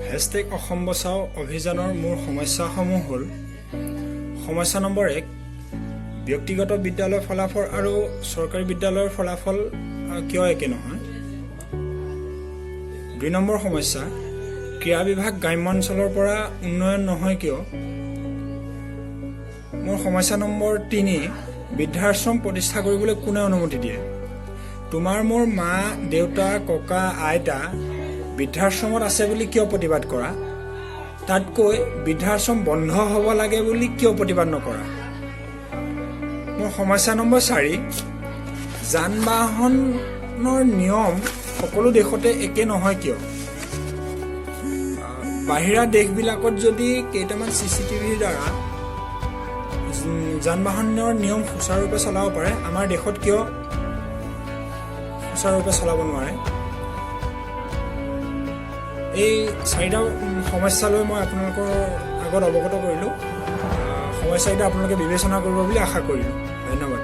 #অসম বচাও অভিযানৰ মোৰ সমস্যাসমূহ হ'ল, সমস্যা নম্বৰ 1, ব্যক্তিগত বিদ্যালয়ৰ ফলাফল আৰু চৰকাৰী বিদ্যালয়ৰ ফলাফল কিয় একে নহয়? 2 নম্বৰ সমস্যা, ক্ৰীড়া বিভাগ গ্ৰাম্যাঞ্চলৰ পৰা উন্নয়ন নহয় কিয়? মোৰ সমস্যা নম্বৰ 3, বৃদ্ধাশ্ৰম প্ৰতিষ্ঠা কৰিবলৈ কোনে অনুমতি দিয়ে? তোমাৰ মোৰ মা দেউতা, ককা আইতা বৃদ্ধাশ্ৰমত আছে বুলি কিয় প্ৰতিবাদ কৰা? তাতকৈ বৃদ্ধাশ্ৰম বন্ধ হ'ব লাগে বুলি কিয় প্ৰতিবাদ নকৰা? মোৰ সমস্যা নম্বৰ 4, যান বাহনৰ নিয়ম সকলো দেশতে একে নহয় কিয়? বাহিৰা দেশবিলাকত যদি কেইটামান চিচিটিভিৰ দ্বাৰা যান বাহনৰ নিয়ম সুচাৰুৰূপে চলাব পাৰে, আমাৰ দেশত কিয় সুচাৰুৰূপে চলাব নোৱাৰে? এই চাৰিটা সমস্যালৈ মই আপোনালোকৰ আগত অৱগত কৰিলোঁ। সমস্যাকেইটা আপোনালোকে বিবেচনা কৰিব বুলি আশা কৰিলোঁ। ধন্যবাদ।